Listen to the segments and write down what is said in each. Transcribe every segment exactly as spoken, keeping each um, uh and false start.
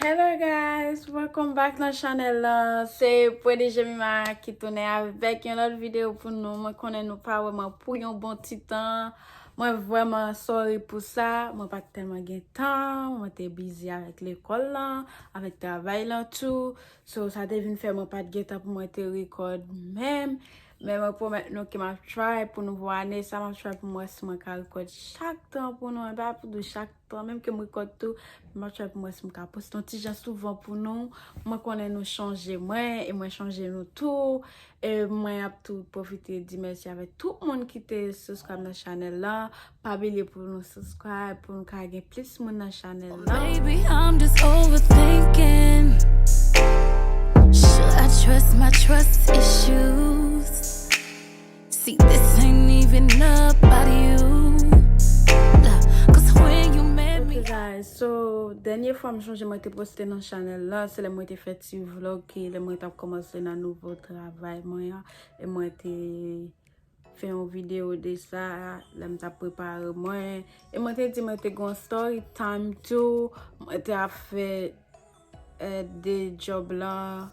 Hello guys, welcome back nan chanèl lan. Se P D G Mima ki tounen avèk yon lòt videyo pou nou. Mwen konnen nou pa wè mwen pou yon bon ti tan. Mwen vrèman sorry pou sa. Mwen pa t tèlman gen tan. Mwen te busy avèk lekòl lan, avèk travay lan tou. So, sa te vin fè mwen pa t gen tan pou mwen te rekòd menm. Men mwen pwomèt nou ke m ap try pou nouvo ane sa, m ap try pou m wè si mwen ka rekòd chak tan pou nou. E pa pou di chak tan, menm ke m rekòd tou, m ap try pou m wè si m ka poste yon ti jan souvan pou nou. Mwen konnen nou chonje mwen, e mwen chonje nou tou. E mwen ap tou pwofite di mèsi avèk tout moun ki te subscribe nan chanèl lan. Pa bliye pou nou subscribe, pou nou ka gen plis moun nan chanèl lan. Maybe I'm just overthinking. Should I trust my trust issues? See, this ain't even about you. Look, 'cause when you met me, okay, guys, so, dènye fwa m chonje mwen te poste nan chanèl la, se lè mwen te fè ti vlog ki lè mwen t ap kòmanse nan nouvo travay mwen an, e mwen te fè yon videyo de sa, lè m t ap prepare mwen, e mwen te di mwen te gen yon story time tou, mwen te ap fè, eh, de djòb lan.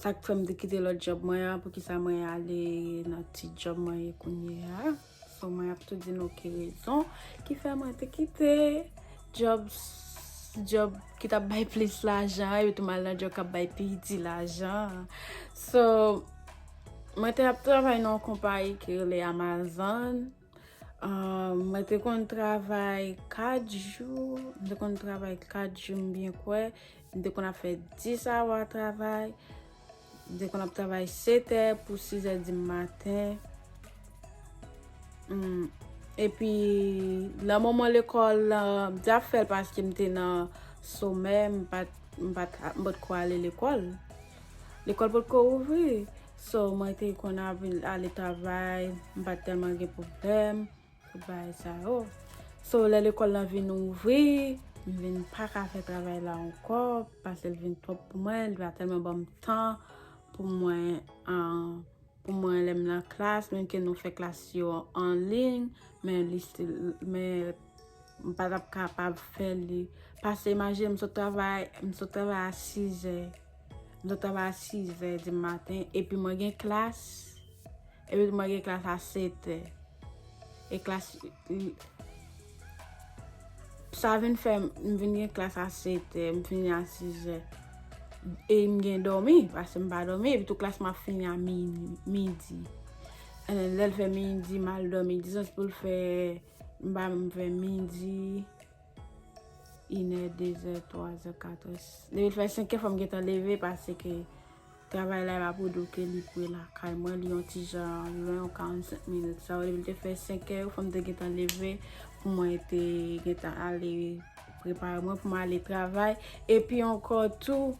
Sa k fè m te kite lòt djòb mwen an, poukisa mwen ale nan ti djòb mwen ye kounye a. So, mwen ap tou di nou ki rezon ki fè mwen te kite djòb, djòb ki t ap bay plis lajan, epi tou m al nan djòb k ap bay pi piti lajan. So, mwen te ap travay nan yon konpayi ki rele Amazon. Ah, mwen te konn travay kat jou, m te konn travay kat jou, m byen kwè. M te konn ap fè dis awa travay. M te konn ap travay setè pou sizè di maten. Hmm. Epi, nan moman lekòl lan, m te ap fè l paske m te nan somè, m pa t, m pa t, m pa t ko ale lekòl. Lekòl potko ouvri. So, mwen te konn ap ale travay, m pa t tèlman gen pwoblèm, tout bagay sa yo. So, lè lekòl lan vin ouvri, m vin pa ka fè travay la ankò, paske l vin twòp pou mwen, li pa tèlman ban m tan pou mwen, ah, pou mwen lè m nan klas, menm ke nou fè klas yo an liy, men li still, men m pa t ap kapab fè li. Paske imajine m sot travay, m sot travay a sizè. M sot travay a sizè di maten, epi mwen gen klas, epi mwen gen klas a setè. E klas, sa vin fè m vin gen klas a setè, m fini a sizè. E m gen dòmi, paske m pa dòmi, epi tou klas m ap fini a mi-, midi. And then, lè l fè midi, m al dòmi. Dizon pou l fè, m pa menm fè midi, inè, dezè, twazè, katrè. Depi l fè senkè, fò m gentan leve, paske travay la, e pa pou di w ke li pre lakay mwen, li yon ti jan lwen, yon karannsenk minit. Sa yo, depi l te fè senkè, fò m te gentan leve, pou mwen te gentan ale prepare mwen pou m ale travay. Epi ankò tou,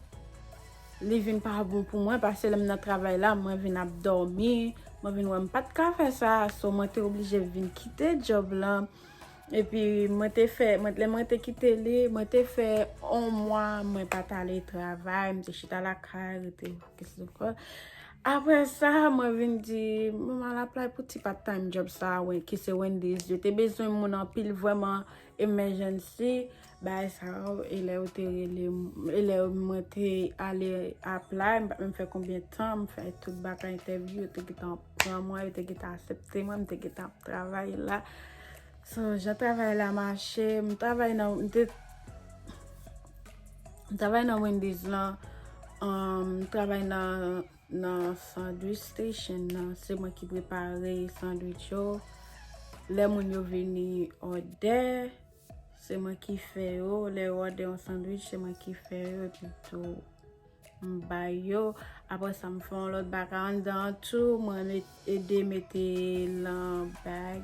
li vin pa bon pou mwen, paske lè m nan travay la, mwen vin ap dòmi, mwen vin wè m pa t ka fè sa, so mwen te oblije vin kite djòb lan. Epi mwen te fè, mwen, lè mwen te kite li, mwen te fè yon mwa, mwen pa t ale travay, mwen te chita lakay, rete fokis lekòl. Apre sa, mwen vin di, mwen al apply pou ti part time job sa, wen, ki se Wendy's. Yo te bezwen moun anpil, vrèman emergency, bagay sa yo, e lè yo te rele m, e lè mwen te ale apply, m pa t menm fè konbyen tan, m fè tout bagay entèvyou, yo te gentan pran mwen, yo te gentan aksepte mwen, m te gentan ap travay la. So, jan travay la mache, m travay nan, m te, m travay nan Wendy's lan, um, m travay nan, nan sandwich station nan, se mwen ki prepare sandwich yo. Lè moun yo vini òdè, se mwen ki fè yo. Lè yo òdè yon sandwich, se mwen ki fè yo, epi tou m bay yo. Apre sa, m fè yon lòt bagay anndan an tou. Mwen met, ede mete lan bag.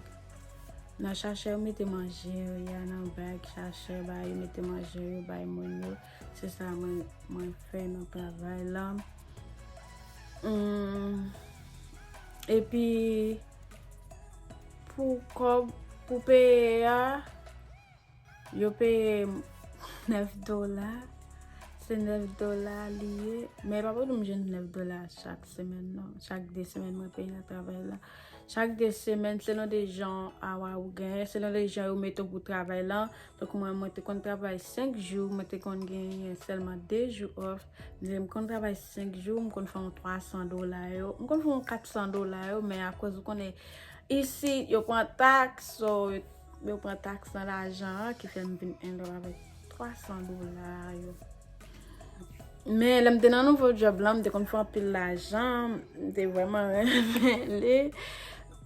Nan chachè, yo mete manje yo, ya nan bag, chachè, bay, yo mete manje yo, bay moun yo. Se sa mwen, mwen fè nan travay la. Hmm. Epi, pou kòb, pou peye a, yo peye m nèf dola. Se nèf dola li ye. Men pa pou m jwenn nèf dola chak semèn, non. Chak de semèn, mwen peye nan travay la. Chak de semèn, selon de jan awa ou genyen, selon de jan yo mete w pou travay la. Donk, mwen, mwen te konn travay senk jou, mwen te konn genyen sèlman de jou off. Men m konn travay senk jou, m konn fè yon twa san dola yo. M konn fè yon kat san dola yo, men akoz ou konnen, isi, yo pran taks, so, yo pran taks nan lajan an, ki fè m vin end up avèk twa san dola yo. Men lè m te nan nouvo djòb la, m te konn fè anpil lajan, m te vrèman renmen li.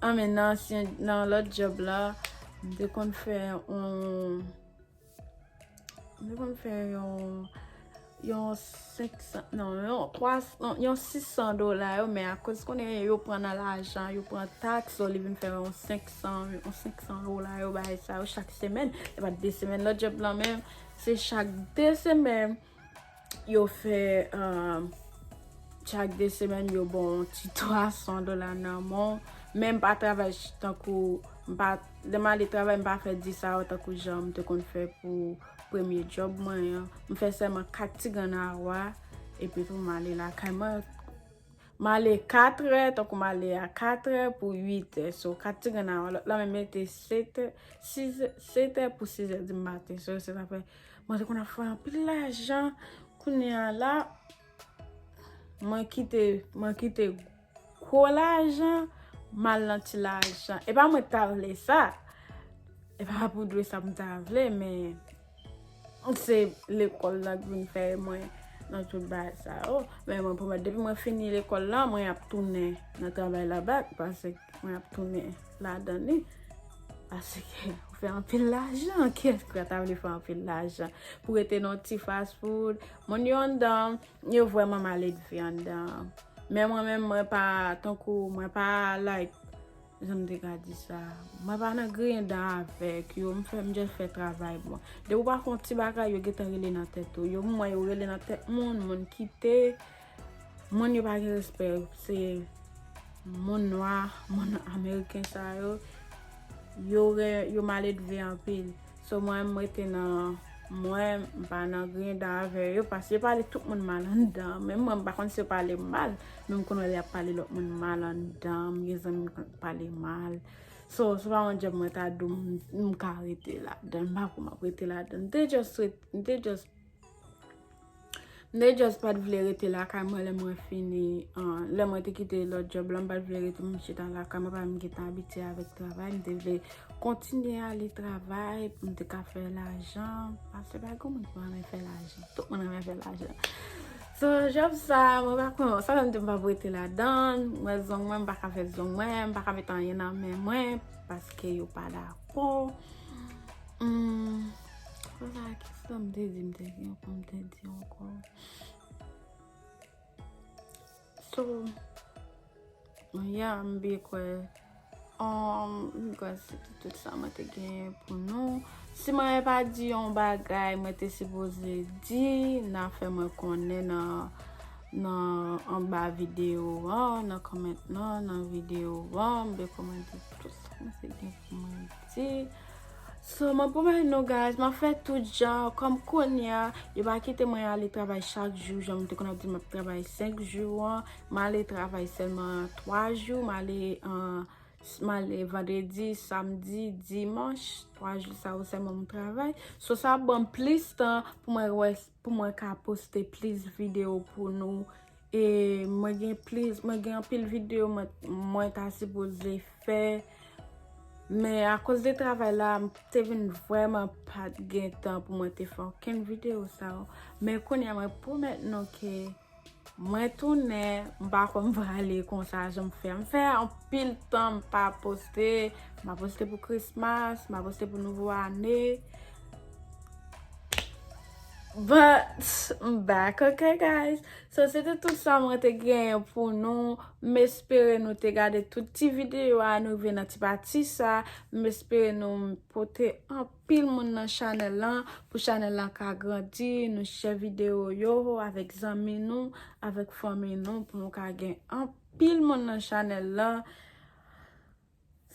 An, men nan ansyen, nan lòt djòb la, m te konn fè yon, m te konn fè yon, yon senk san, non, yon twa, non, yon sis san dola yo, men akoz konnen yo pran nan lajan, yo pran taks, so li vin fè yon senk san, yon senk san dola yo, bagay sa yo chak semèn. Se pa de semèn, lòt djòb la menm, se chak de semèn. Yo fè, um, chak de semèn, yo ba w yon ti twa san dola nan men w. Men m pa travay ch-, tankou, m pa, lè m ale travay, m pa fè dis awa tankou jan m te konn fè pou premye djòb mwen an. M fè sèlman kat ti grenn awa, epi tou m ale lakay mwen. M ale katrè, tankou m ale a katrè pou uitè. So, kat ti grenn awa, lòt la menm mete setè, sizè, setè pou sizè di maten. So, se sa fè, mwen te konn ap fè anpil lajan. Kounye a la, mwen kite, mwen kite gwo lajan, m al nan ti lajan. E pa mwen t ta vle sa. E pa pou dwe sa m ta vle, men se lekòl la k vin fè mwen nan tout bagay sa yo. Men mwen pwomèt, depi mwen fini lekòl la, mwen ap tounen nan travay la back, paske mwen ap tounen ladan li. Paske ou fè anpil lajan, kiyès ki pa ta vle fè anpil lajan? Pou rete nan ti fast food, moun yo anndan, yo vrèman mal edve anndan. Men mwen menm, mwen pa, tankou, mwen pa, like, jan m te ka di sa, mwen pa nan griyen dan avèk yo, m fè, m just fè travay mwen. Depi w pa fè yon ti bagay, yo gentan rele nan tèt ou. Yo, m wè yo rele nan tèt moun, moun kite. Moun yo pa gen respè, se moun nwa, moun ameriken sa yo. Yo re-, yo mal edve anpil. So, mwen, m rete nan mwen, m pa nan griyen dan avè yo, paske yo pale tout moun mal anndan. Menm mwen, m pa konn si yo pale m mal, men m konn wè lè y ap pale lòt moun mal anndan, m gen zanmi m konn pale mal. So, se pa yon djòb mwen ta di w m, m ka rete ladan, m pa kwè m ap rete ladan. M te just ret-, m te just M te just pa t vle rete lakay mwen lè mwen fini, ah, lè mwen te kite lòt djòb la, m pa t vle rete m chita lakay mwen, paske m gentan abitye avèk travay, m te vle kontinye ale travay pou m te ka fè lajan, paske pa gen moun ki pa renmen fè lajan, tout moun renmen fè lajan. So, djòb sa, mwen pa konn, sa fè m di m p ap rete ladan l, m wè zong mwen, m pa ka fè zong mwen, m pa ka met anyen nan men mwen, paske yo pa dakò. Hmm, sa, kisa m te di, m te gen pou m te di ankò. So, yeah, m byen kwè, um, m kwè se te tout sa mwen te genyen pou nou. Si mwen pa di yon bagay mwen te sipoze di, n a fè mwen konnen nan, nan anba videyo an, nan comment nan, nan videyo an, m byen kwè mwen di tout sa mwen te gen pou mwen di. So, mwen pwomèt nou, guys, m ap fè tout jan, kòm kounye a, yo pa kite mwen ale travay chak jou, jan m te konn ap di m ap travay senk jou an, m ale travay sèlman twa jou, m ale, an, m ale vandredi, samdi, dimanch, twa jou sa yo sèlman m travay. So, sa ap ban m plis tan pou mwen wè, pou mwen ka poste plis videyo pou nou. E mwen gen plis, mwen gen anpil videyo mwen, mwen ta sipoze fè. Men akoz de travay la, m te vin vrèman pa t gen tan pou mwen te fè okenn videyo sa yo. Men kounye a mwen pwomèt nou ke mwen tounen, m pa kwè m prale konsa jan m fè. M fè anpil tan m pa poste, m pa poste pou Christmas, m pa poste pou nouvo ane. But, I'm back, okay, guys? So, se te tout sa mwen te genyen pou nou. M espere nou te gade tout ti videyo a, nou rive nan ti pati sa. M espere nou pote anpil moun nan chanèl lan, pou chanèl lan ka grandi, nou share videyo yo avèk zanmi nou, avèk fanmi nou, pou nou ka gen anpil moun nan chanèl lan.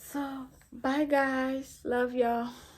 So, bye guys, love y'all.